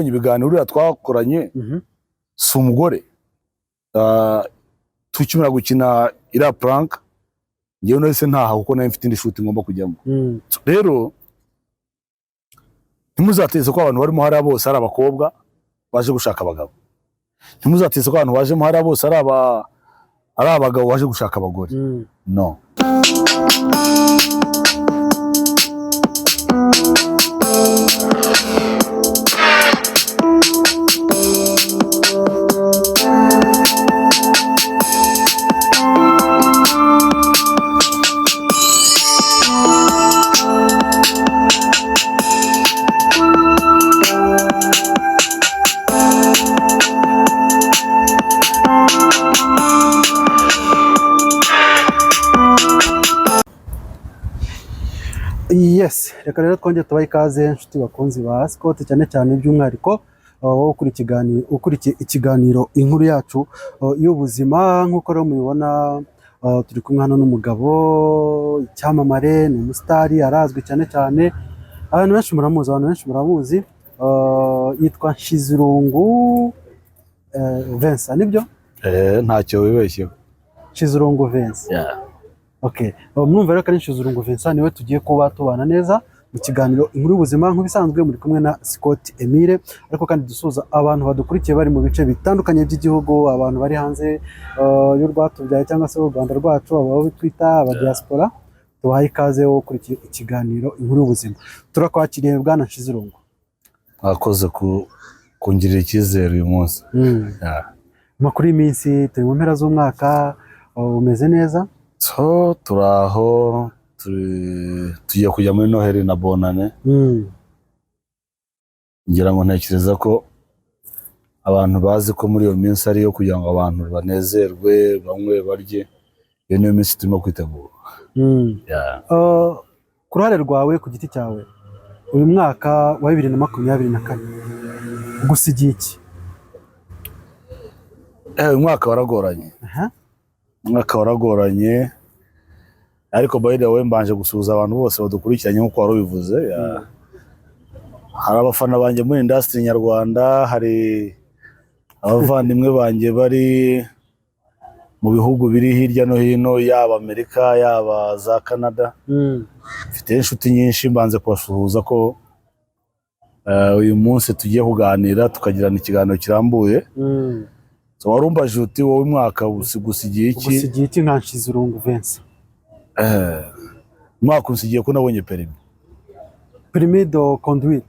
Ibiganiro uriya twakoranye si umugore. Tukimara gukina iriya prank, ngewe nahise ntaha kuko nari mfite indi shoot ngomba kujyamo. Rero ntimuzateze ko abantu barimo hariya bose ari abakobwa baje gushaka abagabo, ntimuzateze ko abantu bajemo hariya bose ari abagabo baje gushaka abagore. No. Yes, reka rero twongere tubahe ikaze, inshuti bakunzi ba Scott, cyane cyane by'umwihariko wowe ukuri ikiganiro, ukurikiye ikiganiro Inkuru Yacu y'Ubuzima. Nk'uko rero mubibona, turi kumwe hano n'umugabo icyamamare, ni umusitari, arazwi cyane cyane, abantu benshi muramuzi, abantu benshi muramuzi. Yitwa Nshizirungu Vincent, nibyo? Eh, ntacyo wibeshyeho. Nshizirungu Vincent. Yeah. Okay. Murumva rero ko ari Nshizirungu Vincent, niwe tugiye kuba tubana neza mu kiganiro Inkuru y'Ubuzima. Nk'ibisanzwe muri kumwe na Scott Emile, ariko kandi dusuhuza abantu badukurikiye bari mu bice bitandukanye by'igihugu, abantu bari hanze y'urwatubyaye cyangwa se u Rwanda rwacu, abo twita aba diaspora, tubahaye ikaze wo gukurikiye ikiganiro Inkuru y'Ubuzima. Turakwakiriye, bwana Nshizirungu. Mwakoze kungirira icyizere uyu munsi. Yeah. Amakuru y'iminsi? Turi mu mpera z'umwaka, umeze neza? So turi aho, tugiye kujya muri Noheli na Bonane. Ngira ngo ntekereza ko abantu bazi ko muri iyo minsi ariyo kugira ngo abantu banezerwe, banywe, barye. Iyo niyo minsi turimo kwitegura. Yeah. Ku ruhare rwawe ku giti cyawe, uyu mwaka wa 2024 ugusigiye iki? Uyu mwaka waragoranye. Umwaka waragoranye, ariko by the way mbanje gusuhuza abantu bose badukurikiranye nk'uko wari ubivuze. Yeah. Hari abafana banjye muri industry nyarwanda, hari abavandimwe banjye bari mu bihugu biri hirya no hino, yaba Amerika, yaba za Canada. Mfite inshuti nyinshi, mbanze kubasuhuza ko uyu munsi tugiye kuganira, tukagirana ikiganiro kirambuye. So warumbajije uti: "Wowe umwaka ugusigiye iki?" Ugusigiye iki nka Nshizirungu Vincent? Umwaka unsigiye ko nabonye permis. Permis de conduire?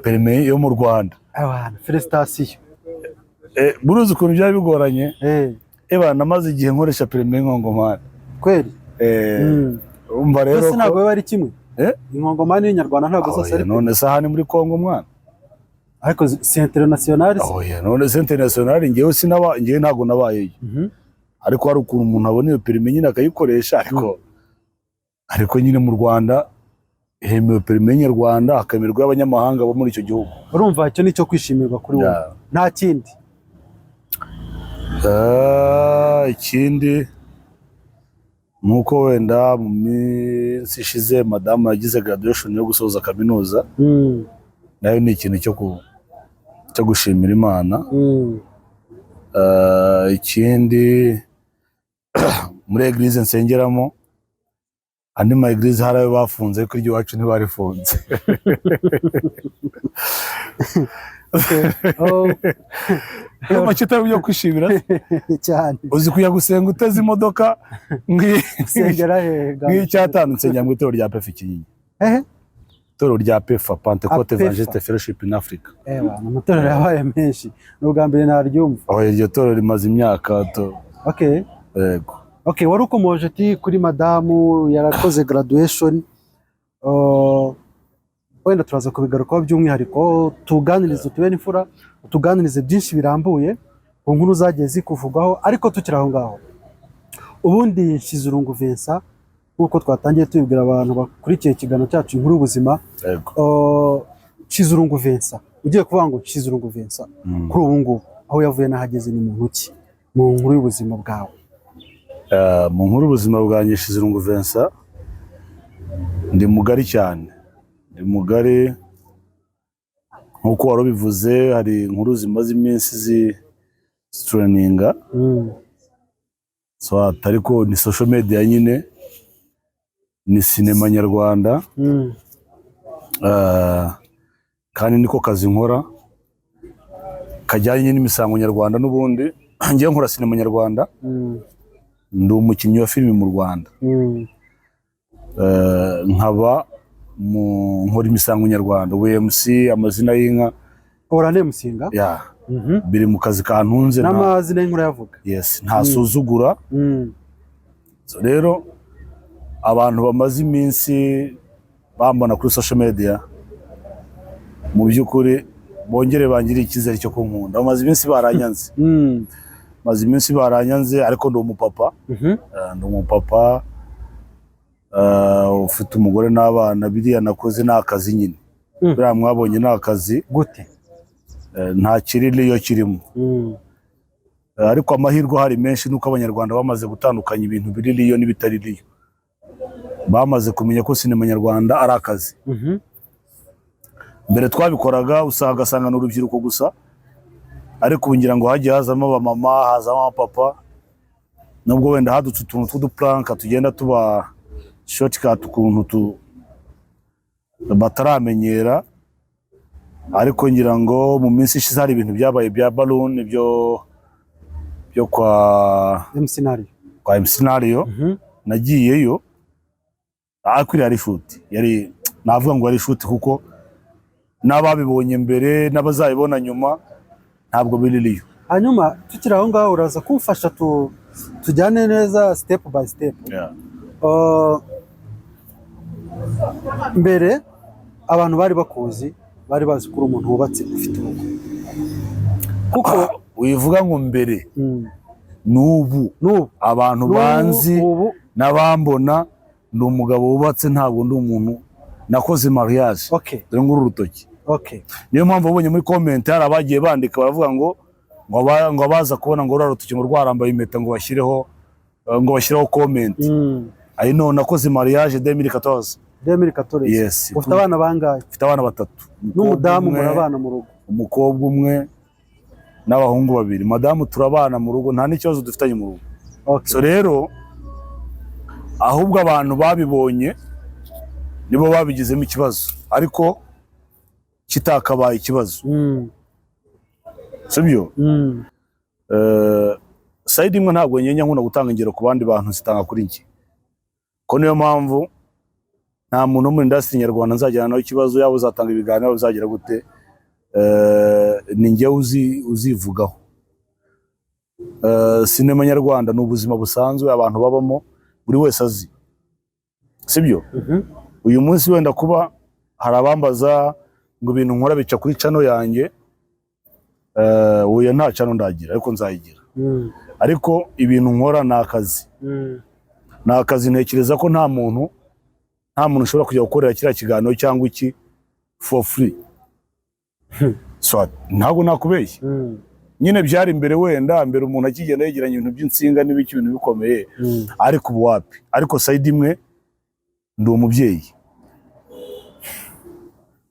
Permis yo mu Rwanda. Abantu, félicitations. Buruzi ukuntu byari bigoranye. Eba, namaze igihe nkoresha permis y'inkongomani. Kweli? Umva rero Mbese ko ntabwo biba ari kimwe? Eh? Inkongomani n'inyarwanda ntabwo zose Oya, ari none se aha ni muri Kongo, mwana? Ariko si international se? Oya, none se international, ngewe sinaba, ngewe ntabwo nabayeyo. Ariko hari ukuntu umuntu abona iyo permis nyine akayikoresha, ariko nyine mu Rwanda hemewe permis nyarwanda, hakemerwa y'abanyamahanga bo muri icyo gihugu. Urumva icyo ni icyo kwishimirwa kuri wowe? Yeah. Nta kindi? Ikindi ni uko wenda mu minsi ishize madamu yagize graduation yo gusoza kaminuza. Nayo ni ikintu cyo gushimira Imana. Ikindi, muri église nsengeramo, andi ma église hari ayo bafunze, ariko iry'iwacu ntibarifunze. Okay. Oh, Urumva kitari byo kwishimira se? Cyane. Uzi kujya gusenga uteze imodoka Usengera hehe ga? nk'icyatanu? Nsengera mu itorero rya PEFA Kinyinya. Hehe? Itorero rya PEFA, Pentecote APEFA. Evangeliste Fellowship in Africa. Ewa, amatorero yabaye menshi, ni ubwa mbere naryumva. Aho iryo torero rimaze imyaka to. Yego. Okay, wari ukomoje ati kuri madamu yarakoze graduation. Wenda turaza kubigarukaho by'umwihariko, tuganirize, utubere imfura, utuganirize byinshi birambuye ku nkuru zagiye zikuvugwaho. Ariko tukiri aho ngaho, ubundi Nshizirungu Vincent, nk'uko twatangiye tubibwira abantu bakurikiye ikiganiro cyacu Inkuru y'Ubuzima, Nshizirungu Vincent, ugiye kuvuga ngo Nshizirungu Vincent kuri ubu ngubu aho yavuye n'ahageze ni muntu ki mu nkuru y'ubuzima bwawe? Mu nkuru ubuzima bwanjye, Nshizirungu Vincent, ndi mugari cyane, ndi mugari. Nk'uko wari ubivuze, hari inkuru zimaze iminsi zitrendinga. So ariko ni social media nyine, ni sinema nyarwanda. Kandi niko kazi nkora kajyanye n'imisango nyarwanda. N'ubundi ngewe nkora sinema nyarwanda. Ndi umukinnyi wa filime mu Rwanda. Nkaba nkora imisango nyarwanda, ubu MC, amazina y'inka. Uranemusinga? Ya, biri mu kazi kantunze N'amazina y'inkuru yavuga. Yes, ntasuzugura. So rero abantu bamaze iminsi bambona kuri social media, mu by'ukuri bongere bangirire icyizere cyo kunkunda. Bamaze iminsi baranyanze. Maze iminsi baranyanze, ariko ndi umupapa. Ndi umupapa ufite umugore n'abana. Biriya nakoze ni akazi nyine. Biriya mwabonye ni akazi. Gute? Nta kiriri iyo kirimo. Ariko amahirwe ahari menshi nuko Abanyarwanda bamaze gutandukanya ibintu biri real n'ibitari real. Bamaze kumenya ko sinema nyarwanda ari akazi. Mbere twabikoraga ugasanga ni urubyiruko gusa, ariko ubu ngira ngo hagiye hazamo abamama, hazamo abapapa, nubwo wenda hadutse utuntu tw'uduprank tugenda tuba shortcut ukuntu tu bataramenyera. Ariko ngira ngo mu minsi ishize hari ibintu byabaye bya balloon byo kwa MC Nario. Kwa MC Nario. Nagiyeyo, ariko iriya yari shoot, yari, navuga ngo yari shoot, kuko n'ababibonye mbere n'abazabibona nyuma ntabwo biri real. Hanyuma tukiri aho ngaho, uraza kumfasha tujyane neza step by step. Mbere abantu bari bakuzi, bari bazi ko uri umuntu wubatse, ufite urugo, kuko Wivuga ngo mbere, n'ubu. N'ubu. Abantu N'ubu, banzi ubu n'abambona, ndi umugabo wubatse, ntabwo ndi umuntu nakoze mariage. Dore nguru urutoki. Niyo mpamvu wabonye muri comment hari abagiye bandika baravuga ngo abaza kubona ngo ruriya rutoki ngo rwarambaye impeta, ngo bashyireho comment. I know, nakoze mariage 2014. 2014? Yes. Ufite abana bangahe? Mfite abana batatu. N'umudamu? Umukobwa umwe, Murabana mu rugo? Umukobwa umwe n'abahungu babiri. Madamu turabana mu rugo, nta n'ikibazo dufitanye mu rugo. So rero ahubwo abantu babibonye nibo babigizemo ikibazo, ariko kitakabaye ikibazo. Sibyo? Mm. Side imwe ntabwo njya nkunda gutanga ingero ku bandi bantu, zitanga kuri njye, ko niyo mpamvu nta muntu wo muri industry nyarwanda nzagirana nawe ikibazo, yaba uzatanga ibiganiro, yaba uzagira gute. Ni njyewe uzivugaho. Sinema nyarwanda ni ubuzima busanzwe abantu babamo, buri wese azi, sibyo? Mhm. Uyu munsi wenda kuba hari abambaza ngo ibintu nkora bica kuri channel yanjye, oya, nta channel ndagira, ariko nzayigira. Ariko ibintu nkora ni akazi. Ni akazi. Ntekereza ko nta muntu ushobora kujya gukorera kiriya kiganiro cyangwa iki for free. So, ntabwo nakubeshya. Nyine byari imbere, wenda mbere umuntu akigenda yegeranya ibintu by'insinga n'ibiki, ibintu bikomeye. Ariko ubu wapi. Ariko side imwe ndi umubyeyi.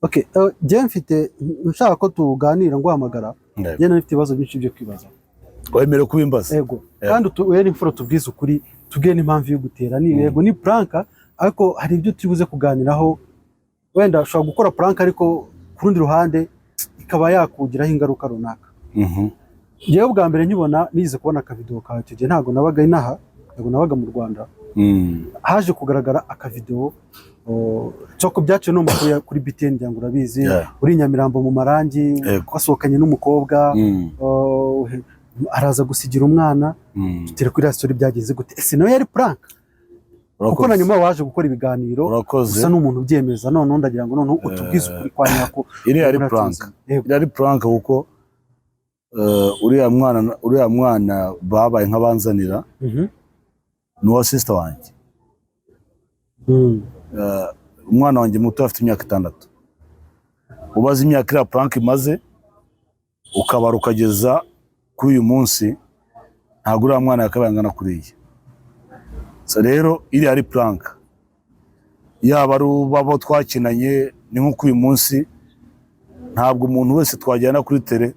Okay, njye mfite, nshaka ko tuganira nguhamagara, njye nari mfite ibibazo byinshi byo kwibaza. Wemerewe kubimbaza. Yego, kandi uhere imfura, tubwize ukuri, tubwiye n'impamvu yo gutera. Ni yego, ni prank, ariko hari ibyo turi buze kuganiraho. Wenda ushobora gukora prank, ariko ku rundi ruhande ikaba yakugiraho ingaruka runaka. Njyewe bwa mbere nkibona, nize kubona akavidewo kawe, icyo gihe ntabwo nabaga inaha, ntabwo nabaga mu Rwanda. Haje kugaragara akavidewo cyo byaciye no mu makuru kuri BTN, ngira ngo urabizi. Uri i Nyamirambo mu marangi, wasohokanye n'umukobwa, araza gusigira umwana. Tugere kuri iriya story, byagenze gute? Ese nawe yari prank? Kuko na nyuma waje gukora ibiganiro Urakoze. usa n'umuntu ubyemeza. Noneho ndagira ngo noneho utubwize ukuri kwa nyako. Iriya yari Muri prank. Yego. Iriya ari prank kuko uriya mwana babaye nk'abanzanira ni uwa sister wanjye. Umwana wanjye muto afite imyaka 6. Ubaze imyaka iriya prank imaze, ukabara ukageza kuri uyu munsi, ntabwo uriya mwana yakabaye angana kuriya. So rero iriya ari prank, yaba ari abo twakinanye, ni nk'uko uyu munsi Ntabwo umuntu wese twajyana kuri terrain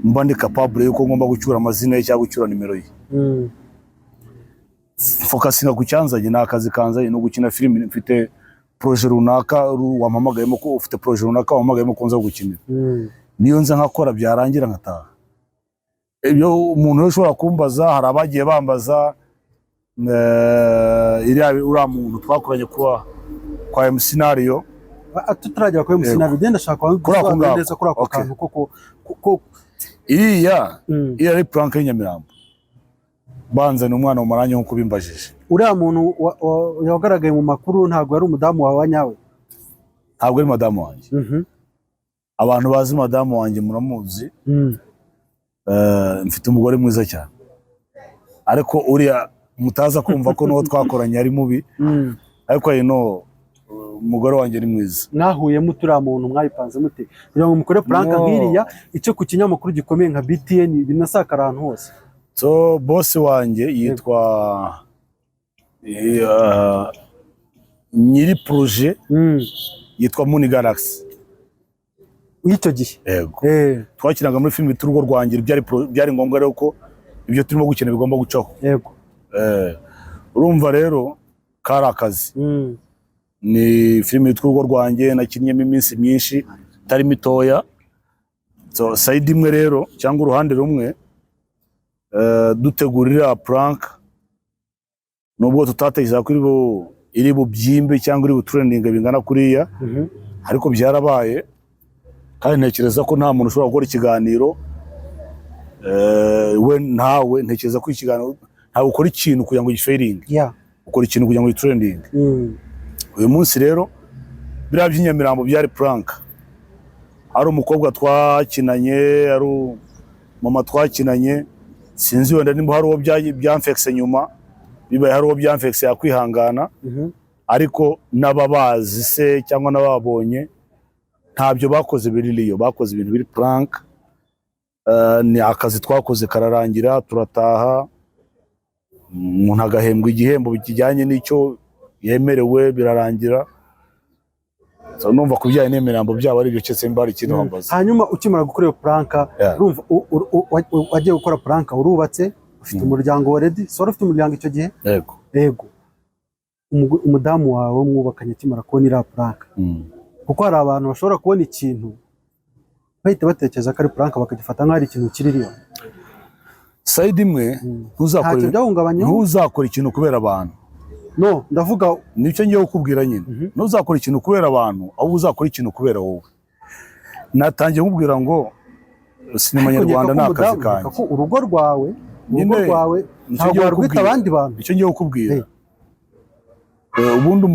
mba ndi capable yuko ngomba gucyura amazina ye cyangwa gucyura nimero ye. Focusinga ku cyanzanye, ni akazi kanzanye, ni ugukina filime. Mfite projet runaka wampamagayemo, ko ufite projet runaka wampamagayemo ko nza gukinira. Niyo nza nkakora, byarangira nkataha. Ibyo umuntu wese ushobora kumbaza, hari abagiye bambaza iriya, uriya muntu twakoranye kwa MC Scenario. Tutaragera kuri Yego. musinari, ugenda ashaka Kuri ako gusobanura ngako. neza kuri ako kantu ko Iriya iriya ari prank y'inyamirambo, banzana umwana mu marangi nk'uko bimbajije. Uriya muntu wagaragaye mu makuru ntabwo yari umudamu wawe wa nyawe? Ntabwo ari madamu wanjye. Abantu bazi madamu wanjye muramuzi. Mfite umugore mwiza cyane, ariko uriya mutaza kumva ko n'uwo twakoranye ari mubi. Ariko you know, umugore wanjye ni mwiza. Mwahuye mute? Uriya muntu mwayipanze mute kugira ngo mukore prank No. nk'iriya icyo ku kinyamakuru gikomeye nka BTN, binasakara ahantu hose? So boss wanjye yitwa nyiri projet yitwa Moon Galaxy. W'icyo gihe? Yego. Twakinaga muri filime Urugo Rwanjye. Byari ngombwa rero ko ibyo turimo gukina bigomba gucaho. Urumva rero kari akazi. Ni filime yitwa Urugo Rwanjye, nakinnyemo iminsi myinshi itari mitoya. So side imwe rero cyangwa uruhande rumwe, dutegura iriya prank, nubwo tutatekereza ko iri bubyimbe cyangwa iri butrendinge bingana kuriya, ariko byarabaye. Kandi ntekereza ko nta muntu ushobora gukora ikiganiro, we ntawe. Ntekereza ko ikiganiro, ntabwo ukora ikintu kugira ngo gifailinge, ukora ikintu kugira ngo gitrendinge. Uyu munsi rero biriya by'inyamirambo byari prank. Hari umukobwa twakinanye, ari mama twakinanye, sinzi wenda nimba hari uwo byamfekise nyuma. Bibaye hari uwo byamfekise yakwihangana, ariko n'ababazi se cyangwa n'ababonye, ntabyo bakoze biririyo, bakoze ibintu biri prank. Ni akazi twakoze kararangira, turataha, umuntu agahembwa igihembo kijyanye n'icyo yemerewe, birarangira. So, numva ku bijyanye n'imirambo byaba ari ibyo, keretse nimba hari ikindi wambaza. Hanyuma ukimara gukora iyo prank, urumva wagiye gukora prank urubatse, ufite umuryango already. So wari ufite umuryango icyo gihe? Yego. Yego. Umudamu wawe mwubakanye akimara kubona iriya prank, kuko hari abantu bashobora kubona ikintu bahita batekereza ko ari prank, bakagifata nk'aho ari ikintu kiririyo. Side imwe, ntuzakore Ntacyo byahungabanyeho? Ntuzakore ikintu kubera abantu. No, ndavuga Nicyo ngiye kukubwira nyine. Ntuzakore ikintu kubera abantu, ahubwo uzakora ikintu kubera wowe. Natangiye nkubwira ngo sinema Ariko nyarwanda nkeka ni ko akazi umudamu- kanjye. nkeka ko urugo rwawe, urugo Nyine, rwawe nicyo ntabwo ngiye warwita kukubwira. abandi bantu. Icyo ngiye kukubwira, ubundi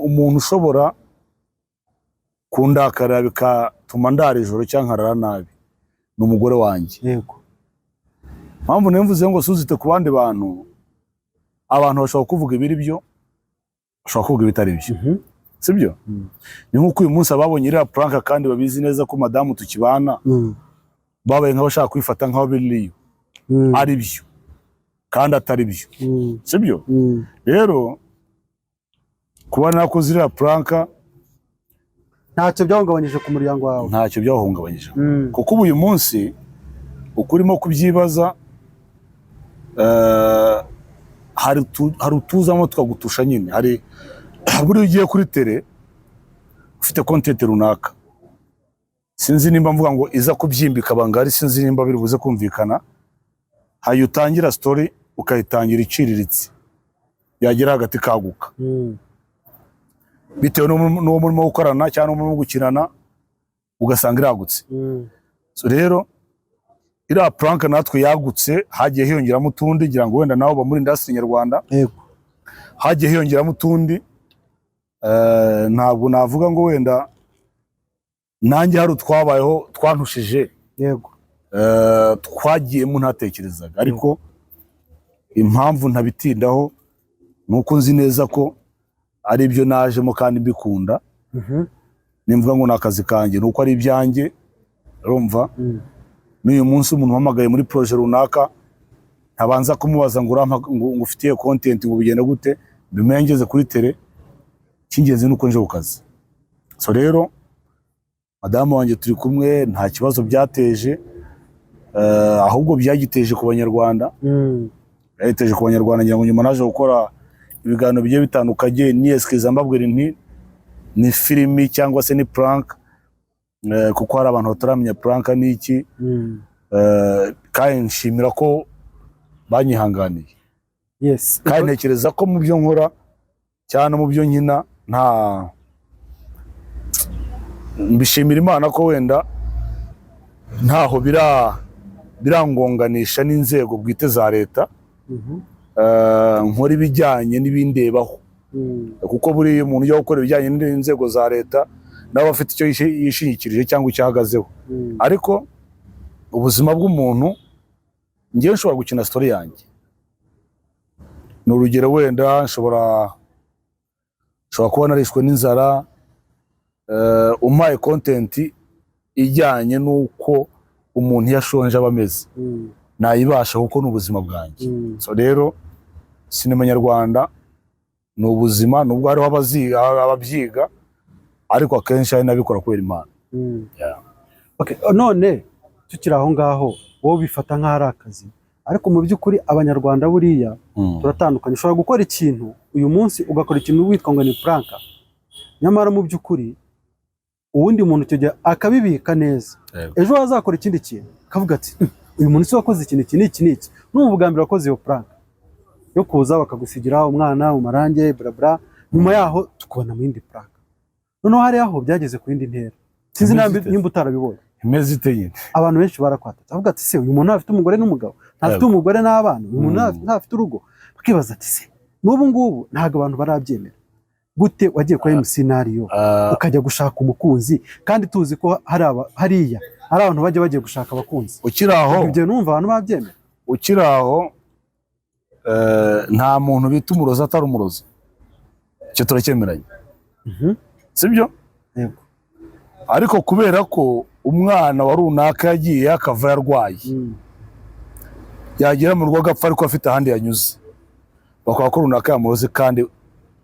umuntu ushobora kundakarira bikatuma ndara ijoro cyangwa nkarara nabi ni umugore wanjye. Mpamvu niyo mvuze ngo suzite ku bandi bantu. Abantu bashobora kuvuga ibiri byo, bashobora kuvuga ibitari byo, sibyo? Ni nk'uko uyu munsi ababonye iriya prank kandi babizi neza ko madamu tukibana, babaye nk'abashaka kwifata nk'aho biriyo ari byo kandi atari byo, sibyo? Rero kuba nakoze iriya prank, Ntacyo byahungabanyije ku muryango wawe? Ntacyo byahungabanyije, kuko ubu uyu munsi uko urimo kubyibaza, hari utuzamo tukagutusha nyine. Hari buriya ugiye kuri terrain ufite content runaka, sinzi nimba mvuga ngo iza kubyimba ikaba ngari, sinzi nimba biri buze kumvikana. Hari utangira story ukayitangira iciriritse, yagera hagati ikaguka, bitewe n'uwo murimo gukorana cyangwa n'uwo murimo gukinana, ugasanga iragutse. So rero iriya prank natwe yagutse, hagiye hiyongeramo utundi, ngira ngo wenda nawe uba muri industry nyarwanda. Hagiye hiyongeramo utundi. Ntabwo navuga ngo wenda nanjye hari utwabayeho twantushije, twagiyemo ntatekerezaga, ariko impamvu ntabitindaho ni uko nzi neza ko ari ibyo najemo kandi mbikunda. Nimvuga ngo ni akazi kanjye, ni uko ari ibyanjye, urumva? N'uyu munsi umuntu umpamagaye muri projet runaka, ntabanza kumubaza ngo urampa ngo ufitiye content, ngo bigenda gute, mbimenye ngeze kuri terrain. Icy'ingenzi ni uko nje ku kazi. So rero Madamu wanjye turi kumwe, nta kibazo byateje, ahubwo byagiteje ku Banyarwanda. Byagiteje ku Banyarwanda. Ngira ngo nyuma naje gukora ibiganiro bigiye bitandukanye, niyesikiza, mbabwira nti ni filimi cyangwa se ni prank, kuko hari abantu bataramenya prank ni iki. Kandi nshimira ko banyihanganiye. Kandi ntekereza ko mu byo nkora cyangwa no mu byo nkina, nta mbishimira Imana ko wenda ntaho birangonganisha n'inzego bwite za leta. Nkora ibijyanye n'ibindebaho, kuko buriya umuntu ujya gukora ibijyanye n'inzego za leta nawe afite icyo yishingikirije cyangwa icyo ahagazeho. Ariko ubuzima bw'umuntu, ngewe nshobora gukina story yanjye, ni urugero, wenda nshobora kuba narishwe n'inzara, umpaye content ijyanye n'uko umuntu iyo ashonje aba ameze, nayibasha kuko ni ubuzima bwanjye. So rero sinema nyarwanda ni ubuzima, nubwo hariho ababyiga, ariko akenshi hari n'abikora kubera impano. Yeah. Okay, none tukiri aho ngaho, wowe ubifata nk'aho ari akazi, ariko mu by'ukuri Abanyarwanda buriya turatandukanye. Ushobora gukora ikintu uyu munsi, ugakora ikintu witwa ngo ni prank, nyamara mu by'ukuri uwundi muntu icyo gihe akabibika neza. Ejo hazakora ikindi kintu akavuga ati: Uyu muntu si wakoze ikintu iki n'iki n'iki, n'ubu bwa mbere wakoze iyo prank yo kuza bakagusigira umwana mu marange, bla bla." Nyuma yaho tukubona mu yindi prank, noneho hari aho byageze ku yindi ntera, sinzi Imeze ite? nimba utarabibonye. Imeze ite nyine? Abantu benshi barakwatatse, avuga ati: "Se uyu muntu ntafite umugore n'umugabo, ntafite umugore n'abana? Uyu muntu ntafite urugo?" Bakibaza ati: "Se n'ubu ngubu ntabwo abantu barabyemera? Gute wagiye kwa MC Nario ukajya gushaka umukunzi, kandi tuzi ko hari hariya hari abantu bajya bagiye gushaka abakunzi?" Ukiri aho, Ibyo numva abantu babyemera. Ukiri aho, nta muntu bita umurozi atari umurozi, icyo turacyemeranya, sibyo? Yego. Ariko kubera ko umwana wa runaka yagiye akava yarwaye, yagera mu rugo agapfa, ariko afite ahandi yanyuze, bakaba ko runaka yamuroze kandi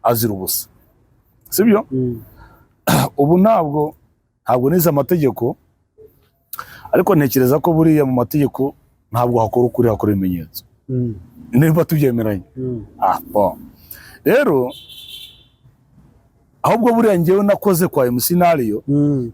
azira ubusa, sibyo? Ubu ntabwo nize amategeko, ariko ntekereza ko buriya mu mategeko ntabwo hakora ukuri, hakora ibimenyetso, niba tubyemeranye. Ah, bon. Rero ahubwo buriya njyewe nakoze kwa MC Nario,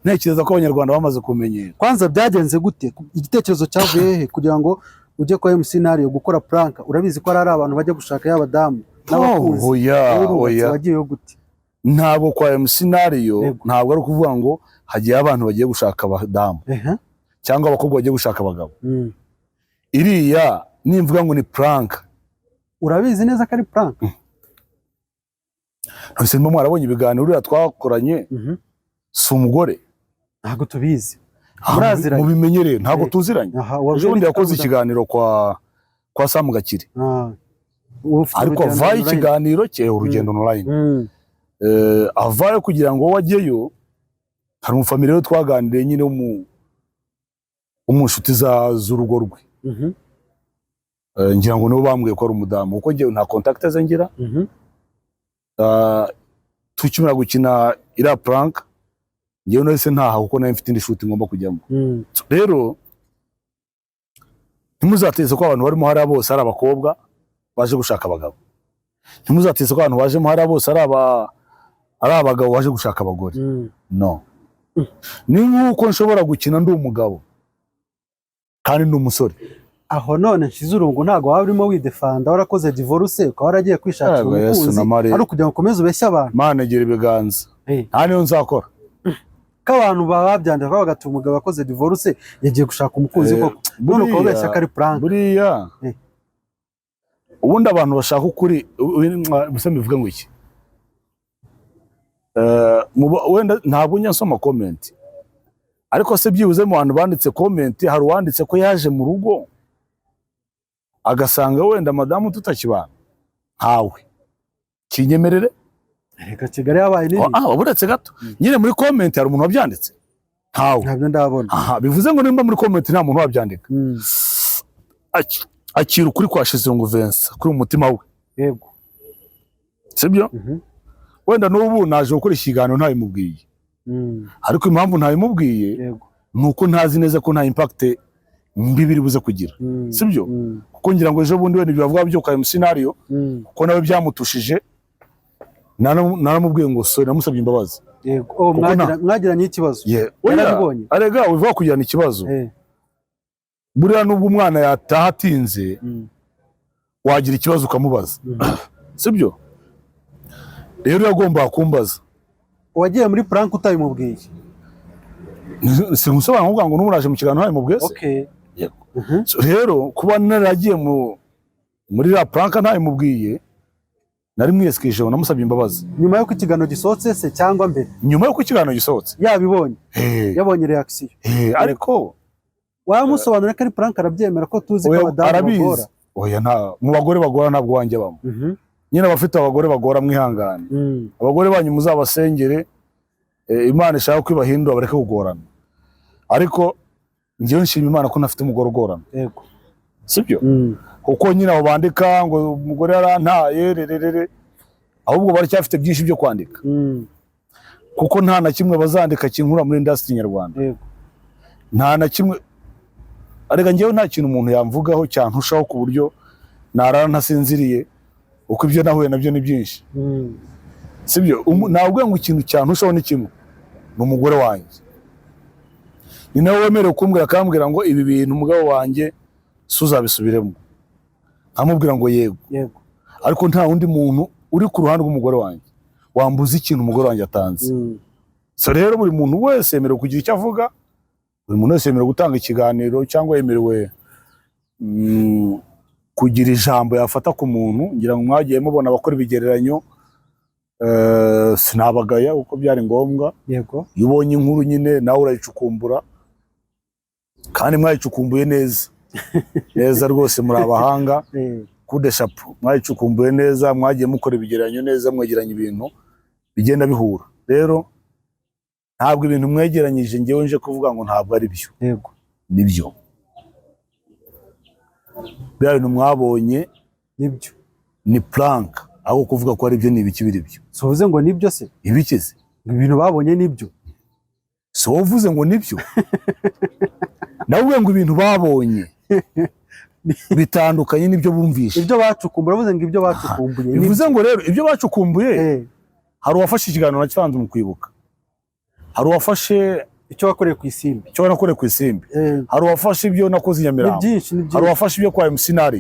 ntekereza ko Abanyarwanda bamaze kumenyera. Kwanza byagenze gute? Igitekerezo cyavuye hehe kugira ngo ujye kwa MC Nario gukora prank? Urabizi ko ari abantu bajya gushaka y'abadamu n'abakunzi. Oya. Wowe urubatse, Oya. wagiyeyo gute? Ntabwo kwa MC Nario, ntabwo ari ukuvuga ngo hagiye abantu bagiye gushaka abadamu cyangwa abakobwa bagiye gushaka abagabo. Iriya nimvuga ngo ni prank, Urabizi neza ko ari prank? Ntose mba mwarabonye ibiganiro uriya twakoranye? Si umugore. Ntabwo tubizi. Ah, Muraziranye? Mubimenyereye, ntabwo tuziranye. Aha, Ejo bundi yakoze ikiganiro kwa Sam Gakire. Ah. Uba ufite Ariko urugendo avayo online. Ikiganiro cye, urugendo online. Avayo kugira ngo wowe ajyeyo, hari umufamiliya we twaganiriye nyine wo mu nshuti z'urugo rwe. Ngira ngo nibo bambwiye ko ari umudamu, kuko njyewe nta contact ze ngira. Tukimara gukina iriya prank, njyewe nahise ntaha kuko nari mfite indi shoot ngomba kujyamo. Rero ntimuzateze ko abantu barimo hariya bose ari abakobwa baje gushaka abagabo, ntimuzateze ko abantu bajemo hariya bose ari abagabo baje gushaka abagore. No, ni nk'uko nshobora gukina ndi umugabo kandi ndi umusore. Aho none nshize urungu, ntabwo waba urimo widefanda? Warakoze divorce, ukaba waragiye kwishakira Yego, Yesu umukunzi, na Mariya. ari ukugira ngo ukomeze ubeshye abantu? Mana, egera ibiganza. Nta niyo nzakora. Ko abantu baba babyandika bavuga ati: "Umugabo wakoze divorce yagiye gushaka umukunzi." Koko none ukaba ubeshya ko ari prank? Buriya ubundi abantu bashaka ukuri, gusa mbivuge ngo iki? Wenda ntabwo njya nsoma comment, ariko se byibuze mu bantu banditse comment hari uwanditse ko yaje mu rugo agasanga wenda madamu tutakibana? Ntawe, kinyemerere. Reka, Kigali yabaye nini. Ah, uretse gato nyine, muri comment hari umuntu wabyanditse? Ntawe. Ntabyo ndabona. Aha, bivuze ngo nimba muri comment nta muntu wabyandika, akira ukuri kwa Shizirungu Vincent kuri mu mutima we. Sibyo? Mhm. Wenda n'ubu naje gukora ikiganiro ntabimubwiye. Ariko impamvu ntabimubwiye ni uko ntazi neza ko nta impact mbi biri buze kugira. Sibyo? Kuko ngira ngo ejo bundi wenda ibyo bavuga byo kwa scenario, kuko nawe byamutushije, naramubwiye ngo sorry, namusabye imbabazi. Yego. Oh, Kuko mwagiranye ikibazo? Yeah. Oya, Yarabibonye? arega uvuga kugirana ikibazo, buriya nubwo umwana yataha atinze, wagira ikibazo ukamubaza. Sibyo? Rero yagombaga kumbaza. Wagiye muri prank utabimubwiye? Singusobanura kuvuga ngo n'ubu naje mu kiganiro ntabimubwiye se? Okay. Yego. So, rero kuba naragiye muri la prank ntabimubwiye, nari mwiyesikeje, namusabye imbabazi. Nyuma y'uko ikiganiro gisohotse se cyangwa mbere? Nyuma y'uko ikiganiro gisohotse. Yabibonye? Eh, Yabonye reaction? Eh, ariko Wamusobanurira ko ari prank, arabyemera, ko tuzi ko Oya, abadamu arabizi. bagora? Oya, nta mu bagore bagora ntabwo wanjye bamo. Nyine abafite abagore bagora mwihangane. Abagore banyu muzabasengere, Imana ishaka ko ibahindura bareke kugorana. Ariko njyewe nshima Imana ko ntafite umugore ugorana. Sibyo? Kuko nyine abo bandika ngo umugore yarantaye rererere, ahubwo baracyafite byinshi byo kwandika, kuko nta na kimwe bazandika kinkura muri industry nyarwanda. Nta na kimwe. Arega njyewe nta kintu umuntu yamvugaho cyantushaho ku buryo narara ntasinziriye, kuko ibyo nahuye nabyo ni byinshi. Sibyo? Nabwo ngo ikintu cyantushaho ni kimwe, ni umugore wanjye. Ni nawe wemerewe kumbwira, akambwira ngo ibi bintu umugabo wanjye si uzabisubiremo, nkamubwira ngo yego. Ariko nta wundi muntu uri ku ruhande rw'umugore wanjye wambuza ikintu umugore wanjye atanze. So rero buri muntu wese yemerewe kugira icyo avuga, buri muntu wese yemerewe gutanga ikiganiro cyangwa yemerewe kugira ijambo yafata ku muntu. Ngira ngo mwagiye mubona abakora ibigereranyo, sinabagaya kuko byari ngombwa. Iyo ubonye inkuru nyine nawe urayicukumbura, kandi mwayicukumbuye neza neza rwose, muri abahanga. Kude chapeau, mwayicukumbuye neza, mwagiye mukora ibigereranyo neza, mwegeranya ibintu bigenda bihura. Rero ntabwo ibintu mwegeranyije ngewe nje kuvuga ngo ntabwo ari byo. Nibyo, biriya bintu mwabonye Nibyo. ni prank. Aho kuvuga ko ari byo ni ibiki biri byo? Si uvuze ngo nibyo se? Ibikize? Ngo ibintu babonye nibyo. Si wowe uvuze ngo nibyo? Nawe ngo ibintu babonye bitandukanye n'ibyo bumvishe. Ibyo bacukumbuye, uravuze ngo ibyo bacukumbuye nibyo. Bivuze ngo rero ibyo bacukumbuye, hari uwafashe ikiganiro nakitanze mu kwibuka, hari uwafashe Icyo wakoreye ku Isimbi. Icyo nakoreye ku Isimbi. Hari uwafashe ibyo nakoze i Ni Nyamirambo. byinshi, ni Hari byinshi. uwafashe ibyo kwa MC Nari.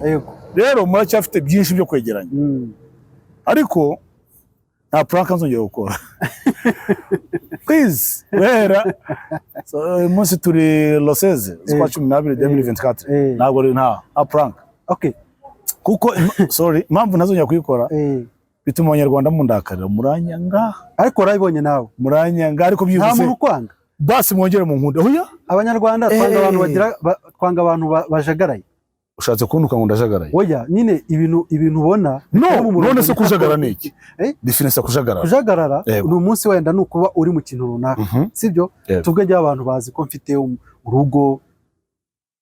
Rero muracyafite byinshi byo kwegeranya. Ariko nta prank nzongera gukora, please. Guhera so, uyu munsi turi le 16 z'ukwa 12 2024, ntabwo ari nta prank. Kuko sorry, impamvu ntazongera kuyikora, bituma Abanyarwanda mundakarira, muranyanga. Ariko warabibonye nawe? Muranyanga, ariko Nta byibuze muntu ukwanga. Basi mwongere mu nkunde. Oya. Abanyarwanda twanga abantu bagira twanga abantu bajagaraye. Ushatse kuntuka ngo ndajagaraye? Oya nyine, ibintu ubona No. bitari mu murongo. None se kujagara ni iki? Eh? Définissa kujagarara. Kujagarara ni umunsi wenda ni ukuba uri mu kintu runaka, sibyo? Yego. Tuvuge njyewe abantu bazi ko mfite urugo,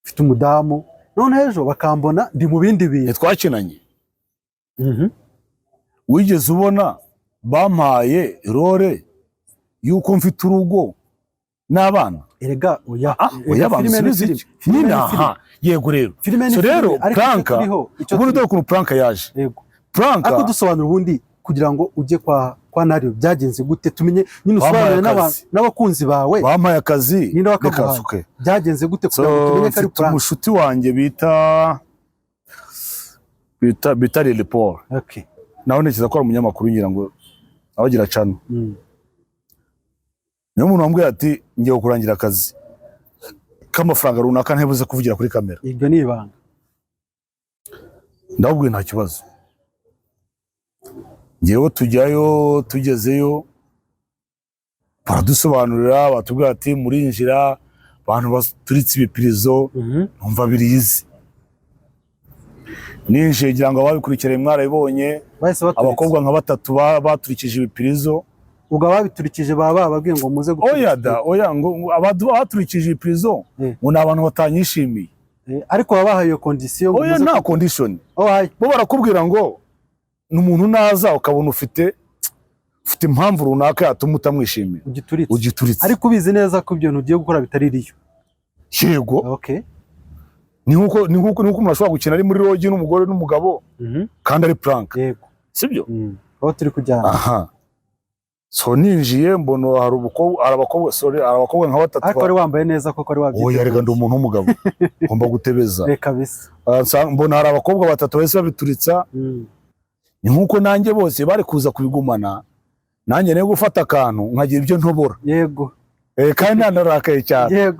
mfite umudamu, none ejo bakambona ndi mu bindi bintu. Ntitwakinanye? Wigeze ubona bampaye role y'uko mfite urugo n'abana? Erega oya. Ah, Erega oya, filime ni bansubize filime. iki? Filime Nyine ni filime. aha, yego rero. Filime ni So filime, rero, ariko icyo prank, turiho, icyo ubundi turiho. dore ukuntu prank yaje. Prank Ariko dusobanura ubundi kugira ngo ujye kwa Nario byagenze gute, tumenye nyine, Bampaye usobanurire akazi. n'abakunzi bawe. Bampaye akazi. Ninde wakaguhaye? Reka, okay. Byagenze gute So, kugira ngo tumenye ko ari mfite prank? umushuti wanjye bita Lily Paul. Nawe ntekereza ko ari umunyamakuru, ngira ngo nawe agira channel. Niyo muntu wambwiye ati ngiye kurangira akazi k'amafaranga runaka ntibuze kuvugira kuri kamera. Iryo ni ibanga. Ndababwiye nta kibazo. Ngewe tujyayo, tugezeyo baradusobanurira, batubwira ati murinjira abantu baturitse ibipirizo. Numva birizi, ninjiye ngira ngo ababikurikiranye mwarabibonye. Bahise baturitsa. Abakobwa nka batatu baturikije ibipirizo. Ubwo ababiturikije baba bababwiye ngo muze guturitsa? Oya da, oya, ngo abaturikije ibipirizo ngo ni abantu batanyishimiye. Ariko baba bahaye iyo condition ngo Oya, muze nta condition. Oh, hayi. Bo barakubwira ngo ni umuntu naza ukabona ufite Ufite impamvu runaka yatuma utamwishimira. Ugituritse. Ugituritse. Ariko ubizi neza ko ibyo bintu ugiye gukora bitari riyo. Yego. Ni nkuko umuntu ashobora gukina ari muri lodge n'umugore n'umugabo kandi ari prank. Sibyo? Aho turi kujyana. Aha, so ninjiye mbona hari umukobwa, hari abakobwa, sorry, hari abakobwa nka batatu. Ariko wari wambaye neza koko, wari Oya, wabyiteguye. reka, ndi umuntu w'umugabo, ngomba gutebeza. Reka bisa. Ah, mbona hari abakobwa batatu bahise babituritsa. Ni nkuko nanjye bose bari kuza kubigumana, nanjye niyo gufata akantu nkagira ibyo ntobora. Kandi nanarakaye cyane.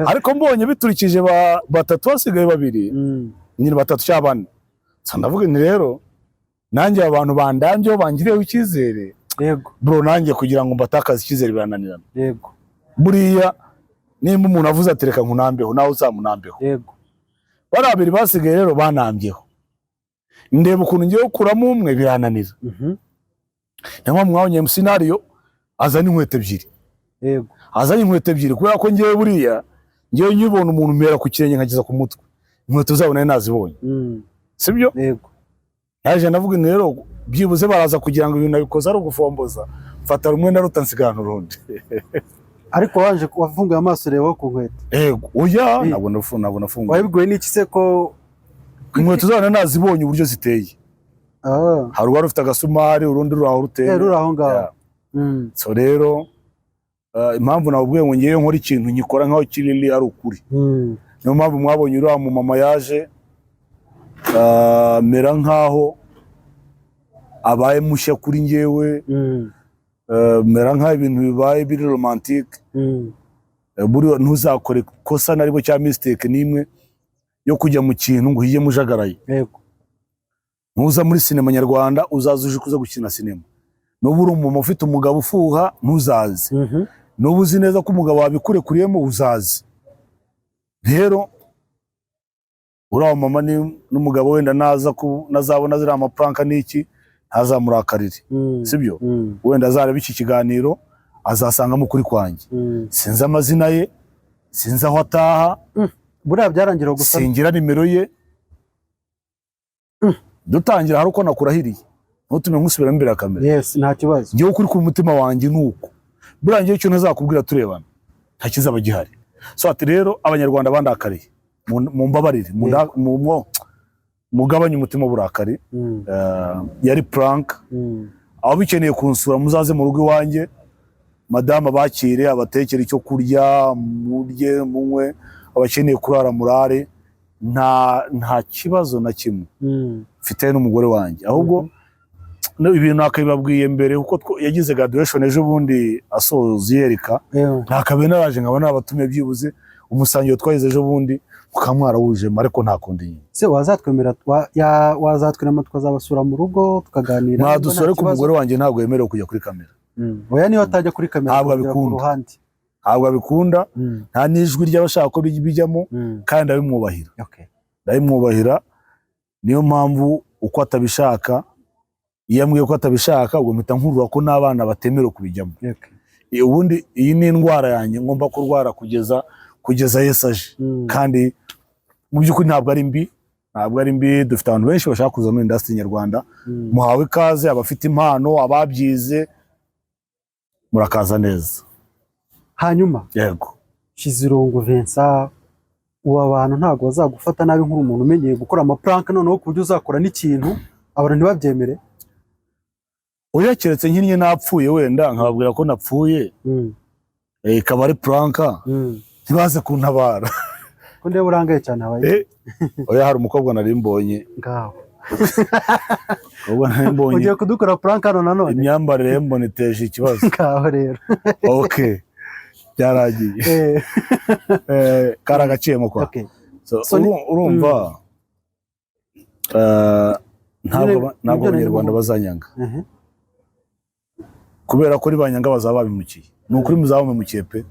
Ariko mbonye biturikije batatu, hasigaye babiri, nyine batatu cyangwa bane. So ndavuga nti rero nanjye aba bantu bandambyeho, bangiriyeho icyizere, bro, nanjye kugira ngo mbatakaze icyizere birananirana. Buriya nimba umuntu avuze ati reka nkunambeho, nawe uzamunambeho. Bariya babiri basigaye rero banambyeho, ndeba ukuntu ngiye gukuramo umwe, birananira. Niyo mpamvu mwabonye mu scenario azana inkweto ebyiri. Azanye inkweto ebyiri kubera ko ngewe buriya ngewe nkibona umuntu mpera ku kirenge nkageza ku mutwe. Inkweto zabo nari nazibonye. Sibyo? Yego. Naje ndavuga nti rero byibuze baraza kugira ngo ibintu nabikoze ari ugufomboza, mfata rumwe na nsigarana urundi. Ariko waje wafunguye amaso ureba ku nkweto? Yego, oya, ntabwo nafunguye. Wabibwiwe n'iki se ko Inkweto zabo nari nazibonye uburyo ziteye. Hari uwari ufite agasumari, urundi ruri aho ruteye. Ruri aho ngaho. Yeah. So rero impamvu nababwiye ngo ngewe nkora ikintu nkikora nkaho kirili ari ukuri. Niyo mpamvu mwabonye uriya mumama yaje mera nkaho abaye mushya kuri ngewe, mera nkaho ibintu bibaye biri romantique. Buriya ntuzakore ikosa na rimwe cyangwa mistake n'imwe yo kujya mu kintu ngo uhige mujagaraye. Ntuza muri sinema nyarwanda, uzaza uje kuza gukina sinema. Nuba uri umumama ufite umugabo ufuha, ntuzaze. Nuba uzi neza ko umugabo wabikurekuriyemo, uzaze. Rero uriya mama n'umugabo wenda naza nazabona ziriya ma prank n'iki, ntazamurakarire. Sibyo? Wenda azareba iki kiganiro, azasangamo ukuri kwanjye. Sinzi amazina ye, sinzi aho ataha. Buriya byarangira gusa. Singira nimero ye. Dutangira hari uko nakurahiriye, ntutume nkusubiramo imbere ya kamera. Yes, nta kibazo. Ngewe ukuri ku mutima wanjye ni uko buriya ngewe icyo ntazakubwira turebana nta kizaba gihari. So ati rero abanyarwanda bandakariye, mumbabarire, mugabanye umutima w'uburakari. Yari prank. Aho bikeneye kunsura, muzaze mu rugo iwanjye, madamu abakire, abatekere icyo kurya, murye, munywe, abakeneye kurara murare, nta kibazo na kimwe mfite n'umugore wanjye. Ahubwo no ibintu nakabibabwiye mbere kuko yagize graduation ejo bundi asoza yereka, nakabaye naraje nkaba nabatumiye, byibuze umusangiro twagize ejo bundi mukaba mwarawujemo, ariko nta kundi nyine. Se wazatwemera wazatwemera tukazabasura mu rugo tukaganira niba Mwadusura, nta ariko kibazo? umugore wanjye ntabwo yemerewe kujya kuri kamera. Oya, niyo atajya kuri kamera, Ntabwo akagera ku abikunda. ruhande. Ntabwo abikunda. Nta n'ijwi ry'abashaka ko bijyamo. Kandi ndabimwubahira. Ndabimwubahira, niyo mpamvu uko atabishaka, iyo ambwiye ko atabishaka, ubwo mpita nkurura ko n'abana batemerewe kubijyamo. Ubundi iyi ni indwara yanjye ngomba kurwara kugeza Yesu aje. Kandi mu by'ukuri ntabwo ari mbi, ntabwo ari mbi. Dufite abantu benshi bashaka kuza muri industry nyarwanda. Muhawe ikaze, abafite impano, ababyize, murakaza neza. Hanyuma Yego. Nshizirungu Vincent, ubu abantu ntabwo bazagufata nabi nk'uri umuntu umenyeye gukora ama prank, noneho ku buryo uzakora n'ikintu abantu ntibabyemere? Oya, keretse nkinnye napfuye, wenda nkababwira ko napfuye, ikaba ari prank, ntibaze kuntabara. Ko ndeba urangaye cyane, habaye? Oya, hari umukobwa nari mbonye. Ngaho. Umukobwa nari mbonye. Ugiye kudukora prank hano nanone? Imyambarire ye mbona iteje ikibazo. Ngaho rero. Okay, byaragiye. Kari agaciyemo kwa. So, So urumva ntabwo ntabwo nibyo nari abanyarwanda ndimo. bazanyanga, kubera ko nibanyanga bazaba babimukiye. Ni ukuri muzaba mubimukiye pe.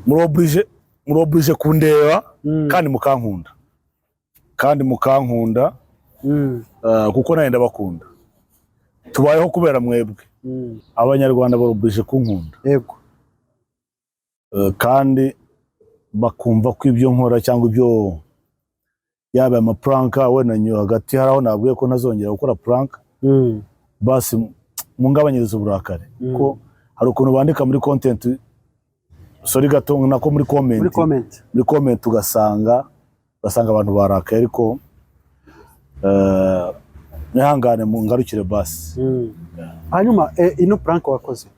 Muri obligé kundeba kandi mukankunda, kandi mukankunda, kuko nanjye ndabakunda. Tubayeho kubera mwebwe. Abanyarwanda bari obligé kunkunda. Kandi bakumva ko ibyo nkora cyangwa ibyo yaba ama prank, wenda hagati hari aho nabwiye ko ntazongera gukora prank. Basi mungabanyirize uburakari, Mm. ko hari ukuntu bandika muri content, sorry gato, nako muri comment, Muri comment. Muri comment ugasanga abantu barakaye, ariko mwihangane mungarukire basi. Hanyuma ino prank wakoze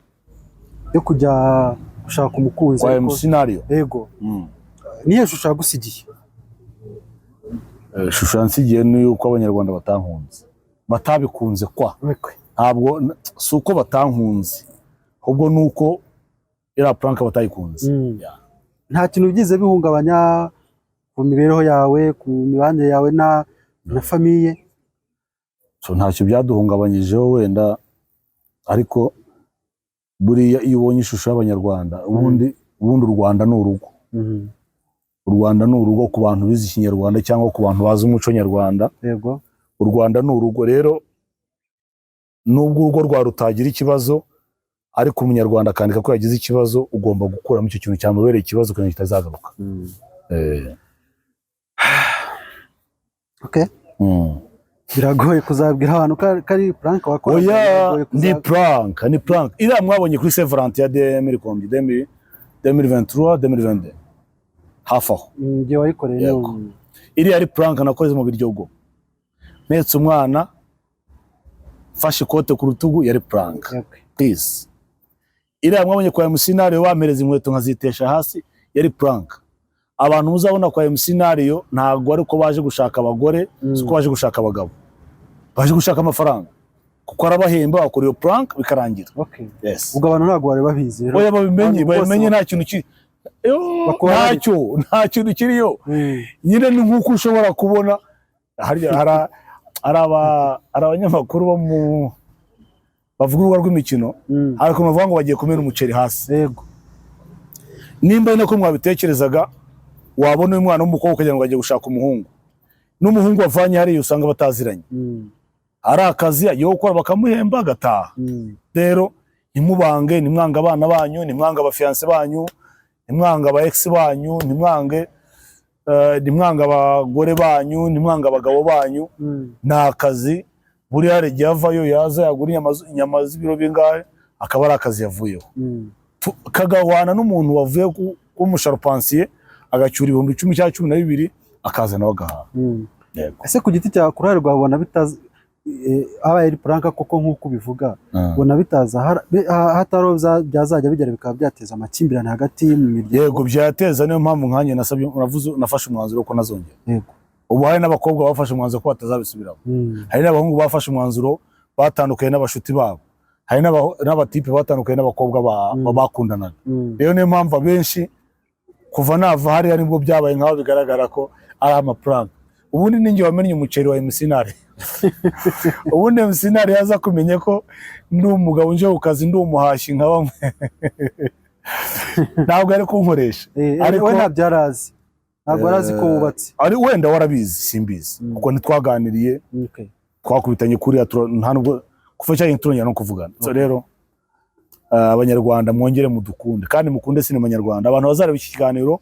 yo kujya gushaka umukunzi Kwa ariko- MC Nario. Yego. Niyo shusho yagusigiye? Ishusho yansigiye ni yuko Abanyarwanda batankunze, batabikunze kwa Wekwe. Ntabwo si uko batankunze, ahubwo ni uko iriya prank batayikunze. Yeah. Nta kintu byize bihungabanya ku mibereho yawe, ku mibanire yawe na famille? So ntacyo byaduhungabanyijeho wenda, ariko buriya iyo ubonye ishusho y'Abanyarwanda, ubundi u Rwanda ni urugo. U Rwanda ni urugo ku bantu bize Ikinyarwanda cyangwa ku bantu bazi umuco nyarwanda. U Rwanda ni urugo. Rero nubwo urugo rwawe rutagira ikibazo, ariko Umunyarwanda akandika ko yagize ikibazo, ugomba gukuramo icyo kintu cyamubereye ikibazo kugira ngo kitazagaruka. Okay. Biragoye kuzabwira abantu ko ari prank wakoraga. Oya. Biragoye Ni prank, ni prank iriya mwabonye kuri Saint Valentin ya 2000 2023, 2022, hafi aho. Igihe wayikoreye ni Yego. Iriya ari prank nakoze mu Biryogo mpetse umwana, mfashe ikote ku rutugu, yari prank. Please, iriya mwabonye kwa MC Nario bampereza inkweto nkazitesha hasi, yari prank. Abantu muzabona kwa MC Nario ntabwo ari uko baje gushaka abagore, si uko baje gushaka abagabo, baje gushaka amafaranga, kuko arabahemba, bakora iyo prank bikarangira. Yes. Ubwo abantu ntabwo bari babizi rero. Oya, babimenye. Abantu bose Babimenye, nta kintu ki Yo, Bakora ntacyo, nta kintu kiriyo. Nyine ni nk'uko ushobora kubona harya hari abanyamakuru bo mu bavuga urubuga rw'imikino, hari ukuntu bavuga ngo bagiye kumena umuceri hasi. Nimba ari nako mwabitekerezaga, wabona uyu mwana w'umukobwa ukagira ngo agiye gushaka umuhungu, n'umuhungu wavanye hariya usanga bataziranye. Ari akazi agiye gukora, bakamuhemba agataha. Rero ntimubange, ntimwange abana banyu, ntimwange abafiancé banyu, ntimwange aba ex banyu, ntimwange abagore banyu, ntimwange abagabo banyu. Ni akazi. Buriya hari igihe avayo, yaza yagura inyama z'ibiro bingahe, akaba ari akazi yavuyeho. Kagahwana n'umuntu wavuye kuba umusharupansiye, agacyura 10,000 cyangwa 12,000, akaza nawe agahaha. Yego. Ese ku giti cyawe, ku ruhare rwawe, ubona bitaza abaye ari prank koko nk'uko ubivuga, ubona bitaza hatari aho byazajya bigera bikaba byateza amakimbirane hagati mu miryango? Yego, byateza. Niyo mpamvu nkanjye nasabye, navuze, nafashe umwanzuro ko nazongera. Ubu hari n'abakobwa bafashe umwanzuro ko batazabisubiramo. Hari n'abahungu bafashe umwanzuro, batandukanye n'abashuti babo. Hari n'abatipe batandukanye n'abakobwa bakundanaga. Rero niyo mpamvu abenshi kuva nava hariya nibwo byabaye nk'aho bigaragara ko ari amaprank. Ubundi ninjye wamennye umuceri wa MC Ntare. Ubundi MC Ntare yaza kumenya ko ndi umugabo nje ku kazi, ndi umuhashyi nka bamwe, ntabwo ari kunkoresha. We ntabyo yari azi, ntabwo yari azi ko wubatse. Ari wenda warabizi, simbizi, kuko ntitwaganiriye. Twakubitanye kuriya, nta nubwo kuva cyagihe turongera no kuvugana. So rero Abanyarwanda mwongere mudukunde kandi mukunde sinema nyarwanda. Abantu bazareba iki kiganiro,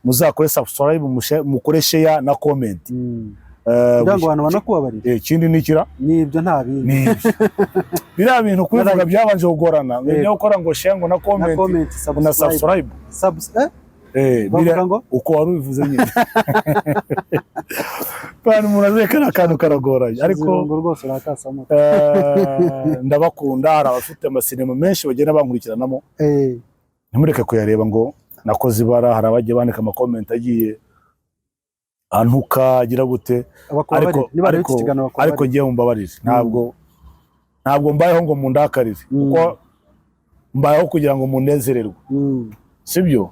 muzakore subscribe, mukore share na comment. Kugira ngo abantu banakubabarire. Ikindi ni ikira Nibyo, nta bindi. Ni ibyo. Biriya bintu kubivuga byabanje kugorana, ngo Yego. gukora ngo share, ngo na Na comment, comment, ngo na subscribe. subscribe. Bavuga ngo Uko wari ubivuze nyine, kandi umuntu azekana akantu karagoranye, ariko Zirungo rwose urakasamo. Ndabakunda. Hari abafite amasinema menshi bagenda bankurikiranamo, ntimureke kuyareba ngo nakoze ibara. Hari abagiye bandika amacomment agiye antuka, agira gute, Bakubabarire. ariko Niba ariko iki kiganiro ariko bakubabarire. ngiye mumbabarire, ntabwo mbayeho ngo mundakarire, kuko mbayeho kugira ngo munezererwe, sibyo?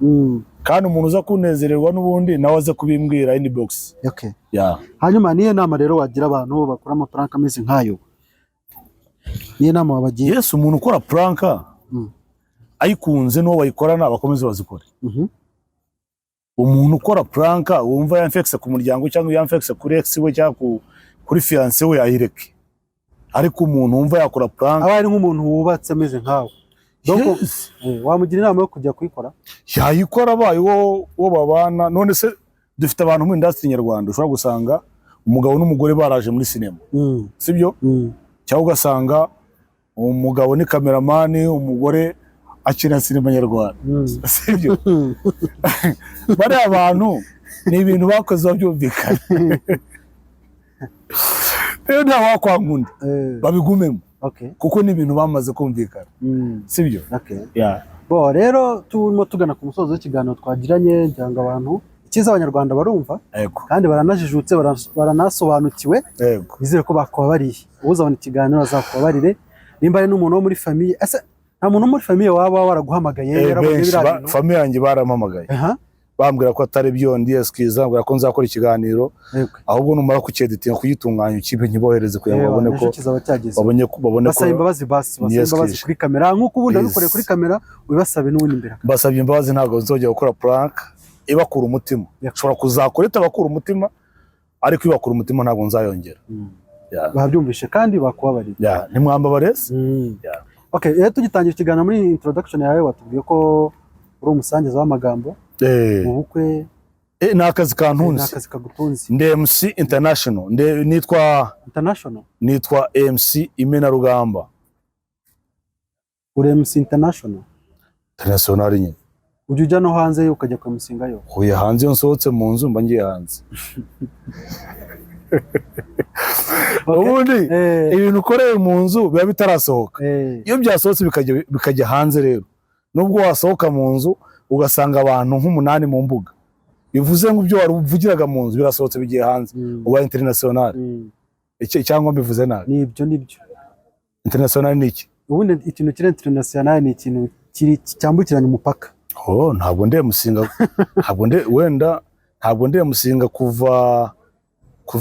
Kandi umuntu uza kunezererwa n'ubundi nawe aze kubimbwira inbox. Yeah. Hanyuma niyo nama rero wagira abantu bakora amaprank ameze nk'ayo, niyo nama wabagira? Yes, umuntu ukora prank ayikunze n'uwo bayikorana, bakomeze bazikore. Umuntu ukora prank wumva yamfekise ku muryango cyangwa yamfekise kuri ex we cyangwa kuri fiancé we, ayireke. Ariko umuntu wumva yakora prank Aba ari nk'umuntu wubatse ameze nkawe. Donc, Yes. wamugira inama yo kujya kuyikora? Yayikora abaye uwo babana. None se dufite abantu muri industry nyarwanda, ushobora gusanga umugabo n'umugore baraje muri sinema, sibyo? Cyangwa ugasanga Umugabo ni cameraman, umugore akina sinema nyarwanda, sibyo? Bariya bantu ni ibintu bakoze babyumvikana. Rero nta wakwanga undi, babigumemo, kuko ni ibintu bamaze kumvikana, sibyo? Okay. Yeah. Bo rero turimo tugana ku musozo w'ikiganiro twagiranye. Ngira ngo abantu, icyiza Abanyarwanda barumva kandi baranajijutse, baranasobanukiwe. Nizere ko bakubabariye. Uzabona ikiganiro azakubabarire, nimba ari n'umuntu wo muri famille. Ese nta muntu wo muri famille waba waraguhamagaye, yarabonye Benshi biriya bintu? Famille yanjye barampamagaye, bambwira ko atari byo, ndi excuse, bambwira ko nzakora ikiganiro, ahubwo numara kucyeditinga, kugitunganya, ikipe nkibohereze kugira ngo babone ko Ejo kizaba cyageze. babone ko Basaba imbabazi basi, basaba Yes, imbabazi Chris. kuri kamera nk'uko ubundi Please. wabikoreye kuri kamera, ubibasabe n'ubundi imbere. Mbasabye imbabazi, ntabwo nzongera gukora prank ibakura umutima. Nshobora kuzakora itabakura umutima, ariko ibakura umutima ntabwo nzayongera. Yeah. Babyumvishe kandi bakubabariye. Yeah. Ntimwambabare se? Yeah. Okay, rero tugitangira ikiganiro, muri introduction yawe watubwiye ko uri umusangiza w'amagambo mu bukwe. Ni akazi Ni kantunze. akazi kagutunze. Ndi MC international, nitwa International. Nitwa MC Imenarugamba. Uri MC international. International nyine. Ujya ujya no hanze ukajya kuyamusingayo? Huye hanze, iyo nsohotse mu nzu mba ngiye hanze. Ubundi ibintu ukoreye mu nzu biba bitarasohoka. Iyo byasohotse bikajya hanze rero, nubwo wasohoka mu nzu ugasanga abantu nk'umunani mu mbuga, bivuze ngo ibyo wari uvugiraga mu nzu birasohotse, bigiye hanze, uba international. Cyangwa mbivuze nabi? Nibyo, nibyo. International ni iki? Ubundi ikintu kiri international ni ikintu kiri cyambukiranya umupaka. Oh, ntabwo ndi musinga, ntabwo ndi, wenda ntabwo ndi musinga kuva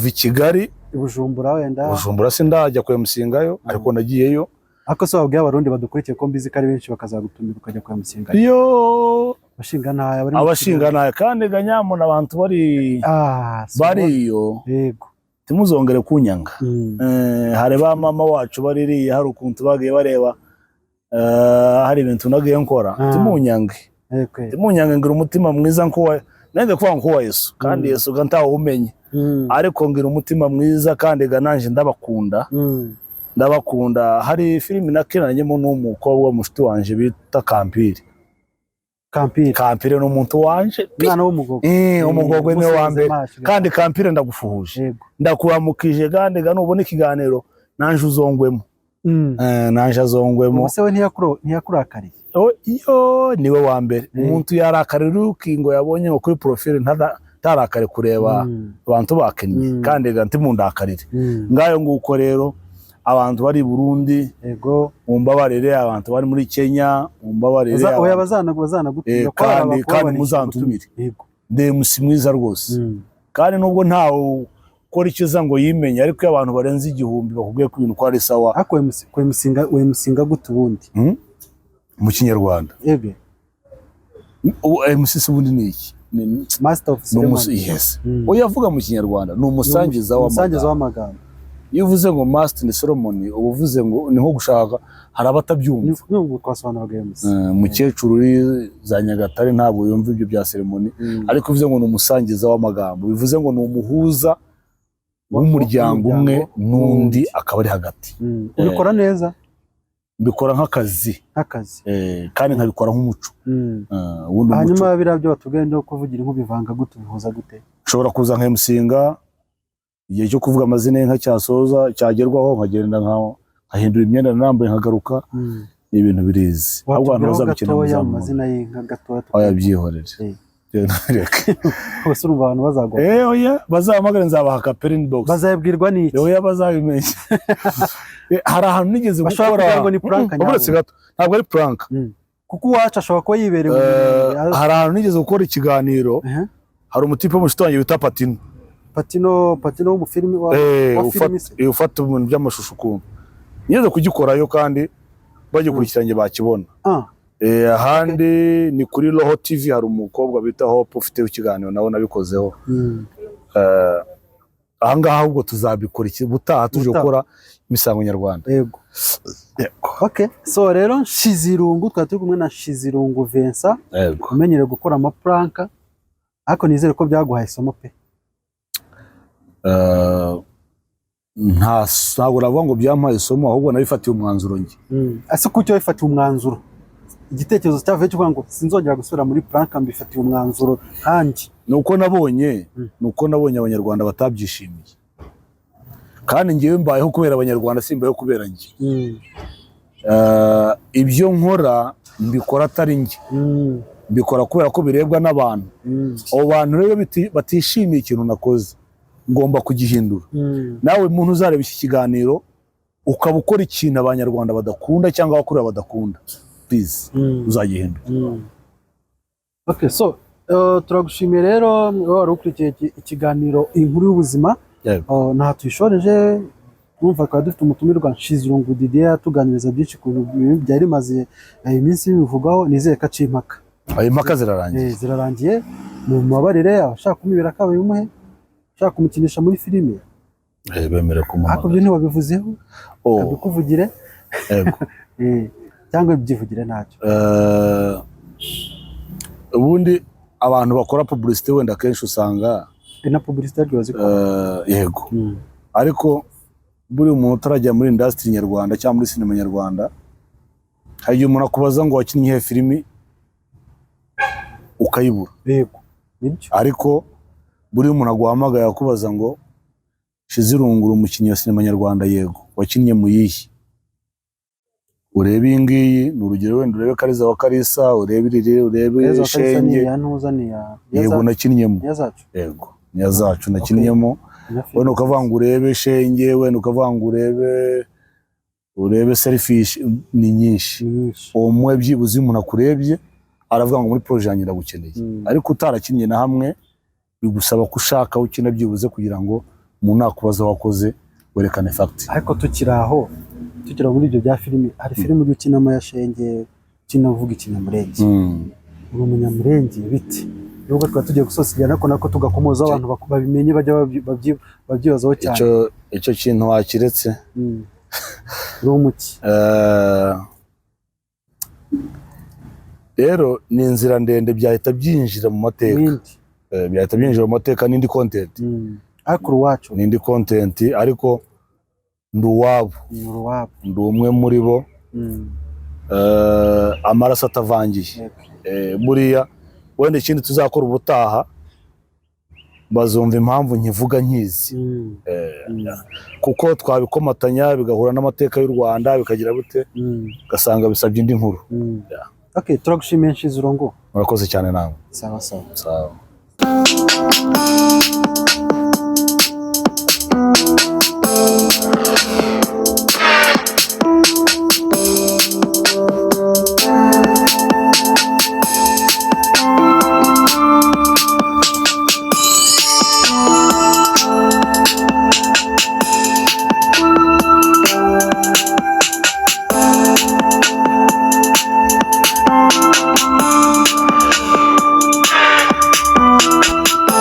i Kigali. I Bujumbura wenda. Bujumbura sindajya kuyamusingayo, ariko nagiyeyo. Ariko se wabwiye Abarundi badukurikiye, ko mbizi ko ari benshi, bakazagutumira ukajya kuyamusingayo? Iyo. Abashinga ntayo bari mu Abashinga nayo kandi ganyamuna abantu bari Ah, si bariyo. Timuzongere kunyanga. Hari ba mama wacu baririye, hari ukuntu bagiye bareba, hari ibintu nagiye nkora. Timunyange. Timunyange, ngira umutima mwiza nkuwa, nange kuvuga nkuwa Yesu kandi Yesu ga ntawe umenye, ariko ngira umutima mwiza kandi ga nanje ndabakunda. Ndabakunda. Hari filimi nakinanyemo n'umukobwa mushuti wanje bita Kampire. Kampire. Kampire ni umuntu wanje. Umwana w'umugogo. Umugogwe niwe wa mbere. Musoze. Kandi Kampire, ndagufuhuje. Ndakuramukije, kandi ga nubona ikiganiro nanje uzongwemo. Nanje azongwemo. Ubuse we ntiyakurakariye? Oh, iyo niwe wa mbere. Umuntu yarakarira urukingo yabonye ngo kuri profile ntarakare kureba abantu bakinnye. Kandi ga ntimundakarire. Ngayo nguko rero, abantu bari i Burundi, mumbabarire, abantu bari muri Kenya, mumbabarire. Oya, bazanagutumira ko hari Kandi abakubabariye. muzantumire. Ndi MC mwiza rwose. Kandi nubwo ntawe ukora icyiza ngo yimenye, ariko iyo abantu barenze 1000 bakubwiye ko ibintu ko ari sawa. Ariko wemusinga gute ubundi? Mu Kinyarwanda? Ebe. Ubu MC se ubundi ni iki? Master of Ni ceremony. Yes. Oya, avuga mu Kinyarwanda ni umusangiza Umusangiza w'amagambo. w'amagambo. Iyo uvuze ngo master ni ceremony, uba uvuze ngo ni nko gushaka, hari abatabyumva. Nubwo twasobanuraga MC. Umukecuru uri za Nyagatare ntabwo yumva ibyo bya ceremony, ariko uvuze ngo ni umusangiza w'amagambo, bivuze ngo ni umuhuza w'umuryango umwe w'umuryango n'undi, n'undi. akaba ari hagati. Ubikora neza. Mbikora nk'akazi. Nk'akazi. Kandi nkabikora nk'umuco. Ubundi umuco. Hanyuma biriya byo batubwiye byo kuvugira inka, ubivanga gute, ubihuza gute? Nshobora kuza nkamusinga, igihe cyo kuvuga amazina y'inka cyasoza, cyagerwaho, nkagenda nkahindura imyenda nambaye, nkagaruka. Ni ibintu birizi, ahubwo abantu Watubwiraho bazabikina gatoya mu muzamura. mazina y'inka gatoya? Oya, byihorere. Reka. Bose urumva abantu bazagwa. Oya, bazahamagare, nzabaha kapera inbox. Bazabwirwa n'iki? Oya, bazabimenya. Hari ahantu nigeze Bashobora gukora. kugira ngo ni prank. Uretse Nyabuna. gato, ntabwo ari prank. Kuko uwacu ashobora kuba yibereye mu Hari ahantu nigeze gukora ikiganiro, hari umutipe w'umushuti wanjye wita Patino. Patino, Patino w'umufilimi wa wa filimi se? Ufata ibintu by'amashusho ukuntu, nigeze kugikorayo kandi bagikurikiranye bakibona. Ahandi ni kuri Roho TV, hari umukobwa bita Hope ufite ikiganiro, nawe nabikozeho. Ahangaha ahubwo tuzabikora iki ubutaha tuje Ubutaha. gukora imisango nyarwanda. Yego. Yego. Okay, so rero Nshizirungu, twari turi kumwe na Nshizirungu Vincent, umenyereye gukora amaprank, ariko nizere ko byaguhaye isomo pe. Ntabwo navuga ngo byampaye isomo, ahubwo nabifatiye umwanzuro njye. Ese kuki wabifatiye umwanzuro? Igitekerezo cyavuye cyo kuvuga ngo sinzongera gusubira muri prank, mbifatiye umwanzuro nkanjye? Ni uko nabonye Abanyarwanda batabyishimiye, kandi ngewe mbayeho kubera Abanyarwanda, simbayeho kubera njye. Ibyo nkora mbikora atari njye, mbikora kubera ko birebwa n'abantu. Abo bantu rero batishimiye ikintu nakoze, ngomba kugihindura. Nawe muntu uzareba iki kiganiro ukaba ukora ikintu Abanyarwanda badakunda cyangwa abakureba badakunda, please, uzagihindura. Okay, so turagushimiye rero wowe wari ukurikiye ikiganiro Inkuru y'Ubuzima. Ntaha tuyishoreje. Numva twari dufite umutumirwa Nshizirungu Didier, atuganiriza byinshi ku bintu byari bimaze iminsi bivugwaho. Nizere ko aciye impaka. Ayo impaka zirarangiye. Zirarangiye. Mu mubabarire abashaka kumwibera akaba bimuhe, ushaka kumukinisha muri filime. Bemere Ariko kumuhamagara. Ibyo ntiwabivuzeho. Oh, kabikuvugire. Yego. Cyangwa byivugire ntacyo. Ubundi abantu bakora publicité wenda akenshi usanga Na publicité yaryo bazikora. Yego, ariko buri umuntu utarajya muri industry nyarwanda cyangwa muri sinema nyarwanda, hari igihe umuntu akubaza ngo wakinnye iyihe filimi, ukayibura. Yego, nibyo. Ariko buri umuntu aguhamagaye akubaza ngo Nshizirungu, umukinnyi wa sinema nyarwanda? Yego. Wakinnye mu yihe? Urebe iyi ngiyi, ni urugero, wenda urebe Kariza wa Karisa, urebe Irire, urebe Keza wa Kalisa ni Shenge. iya ntuza, ni iya Yego, nakinnyemo. Iya zacu. Yego, niya zacu nakinnyemo. Iya filime. Wenda ukavuga ngo urebe Shenge, wenda ukavuga ngo urebe Selfish, ni nyinshi. Ni nyinshi. Uwo mwe byibuze iyo umuntu akurebye aravuga ngo muri projet yanjye ndagukeneye. Ariko utarakinnye na hamwe, bigusaba ko ushaka aho ukina byibuze kugira ngo umuntu nakubaza wakoze werekane fact. Ariko tukiri aho, tukiri muri ibyo bya filime, hari filime ujya ukinamo ya Shenge, ukina uvuga Ikinyamurenge. Uri Umunyamurenge biti? Nubwo twari tugiye gusoza ikiganiro, ariko nako tugakomoza, abantu babimenye, bajya babyibazaho cyane. Icyo kintu wakiretse. Uri umuki? Rero ni inzira ndende, byahita byinjira mu mateka. Ibindi. Byahita byinjira mu mateka n'indi content. Ariko uri uwacu. N'indi content, ariko ndi uwabo. Ni uwabo. Ndi umwe muri bo. Amaraso atavangiye. Buriya wenda ikindi tuzakora ubutaha, bazumva impamvu nkivuga nkizi. Kuko twabikomatanya bigahura n'amateka y'u Rwanda, bikagira bute, ugasanga bisabye indi nkuru. Yeah. Okay, turagushimiye Nshizirungu. Murakoze cyane namwe. Sawa sawa. Sawa.